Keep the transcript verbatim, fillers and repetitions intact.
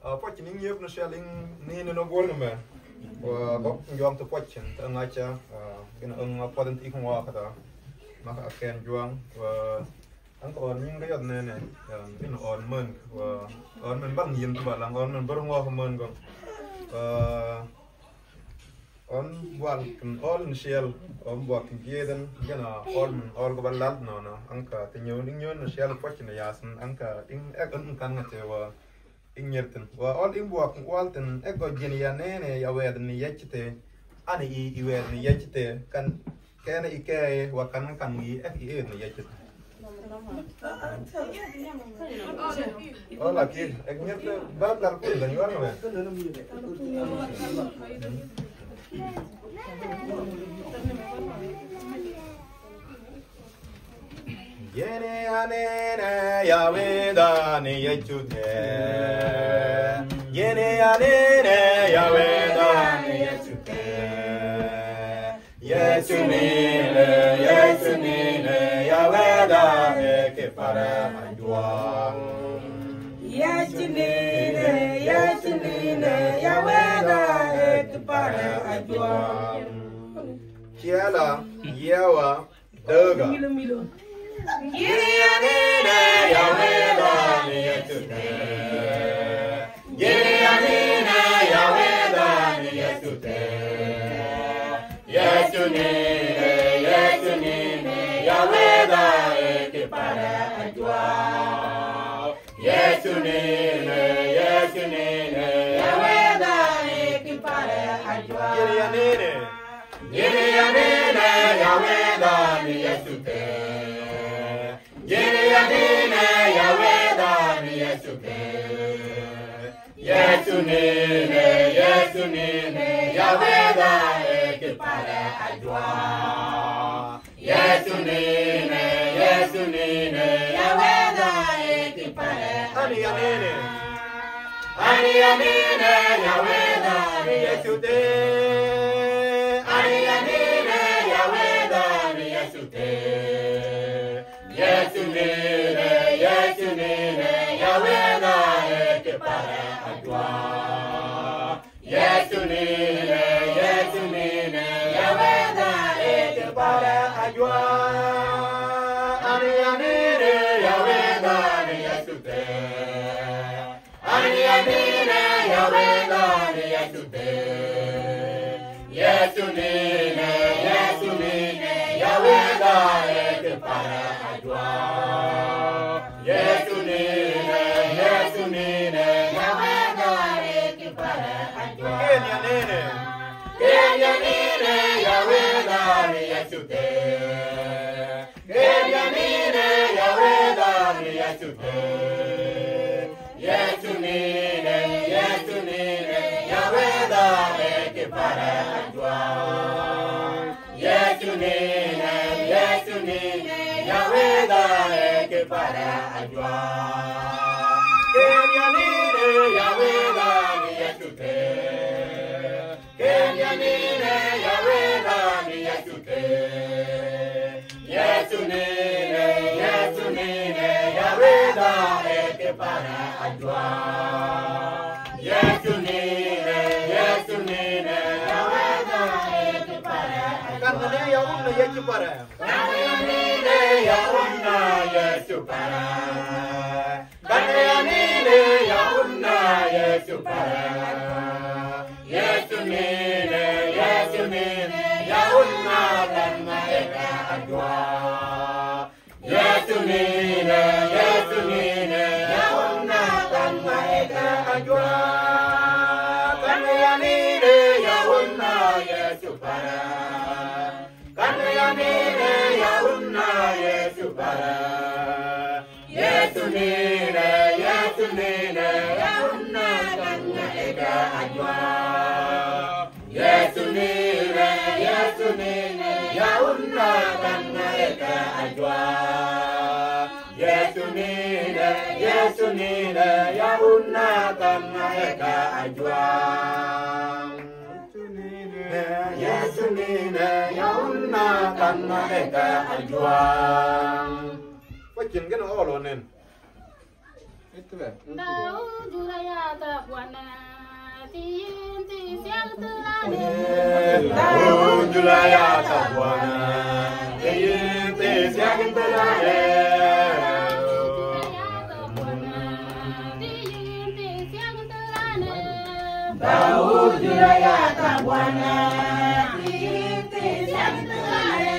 Ah, pocin ing yep na shell ing ni ni no bor me. Wa kok njuang to pocin ta ngacha, ah, gina ung apodan ti kung wa kata. Maka aken juang, wa ang ka on ming ka yot nene, ya, gina on men, wa on men bang yin tu balang, on men bar ngwa men gong. Wa on bual kin ol ni shell, on bual kin gieden, gina ol men ol ko balal no no, ang ka ti nyon, nyon ni shell pocin ya sin, ang ka ing ek ang kan ngate wa. Ing yertin. Wa ol ing buak ing waltin, e go jin ya nene ya wed ni yechite. Ani i, i wed ni yechite. Kan kene i ke, wa kan kan i, e i wed ni yechite. Ola ki, ek nyerte bab lar kun dan yuan we. Yene anene ya weda ni yechute. Yene anene ya weda ni yechute. Yechunine, yechunine ya weda eke para ajua. Yechunine, yechunine ya weda eke para ajua. Chiela, yewa, Daga. Girianene ya weda ni yechute. Girianene ya weda ni yechute. Yechunine, yechunine ya weda eke para ajua. Yechunine, yechunine ya weda eke para ajua. Girianene. Girianene ya weda ni yechute. Girianene ya weda ni yechute. Yechunine, yechunine ya weda eke para ajua. Yechunine, yechunine ya weda eke para ajua. Ani anene. Ani anene ya weda ni yechute. Ani anene ya weda ni yechute. Yechunine, yechunine ya weda eke para ajua. Yechunine, yechunine ya weda eke para ajua. Ani anene ya weda ni yechute. Ani anene ya weda ni yechute. Yechunine, yechunine ya weda eke para ajua. Yechunine, yechunine ya weda eke para ajua. Kenya nene. Kenya nene ya weda ni yechute. Kemia nine ya wega ni Yesu te. Yesu nine, Yesu nine ya wega eke para ayuda. Yesu nine, Yesu nine ya wega eke para ayuda. Kemia nine ya wega ni Yesu te. Kemia nine ya wega ni Yesu te. Yesu nine, Yesu nine ya wega eke para ayuda. Yesu nine, Yesu nine ya wega eke para ayuda. Kanne ya unna Yesu para. Kanne nine ya unna Yesu para. Kanne nine ya unna Yesu para. Yesu nine, Yesu nine ya unna kanne eke ayuda. Yesu nine, Yesu nine ya unna kanne eke ayuda. Kanne nine ya unna Yesu para. Kanne nine ya unna Yesu para. Yesu nine, Yesu nine ya unna kanne eke ayuda. Yesu nine, Yesu nine ya unna kanne eke ayuda. Yesu nine, Yesu nine ya unna kanne eke ayuda. Yesu nine, Yesu nine ya unna kanne eke ayuda. Wakin gana olo nen. Itu be. Tau jula ya ta buana. Tiyinti siang telane. Tau jula ya ta buana. Tiyinti siang telane. Tau jula ya ta buana. Tiyinti siang telane.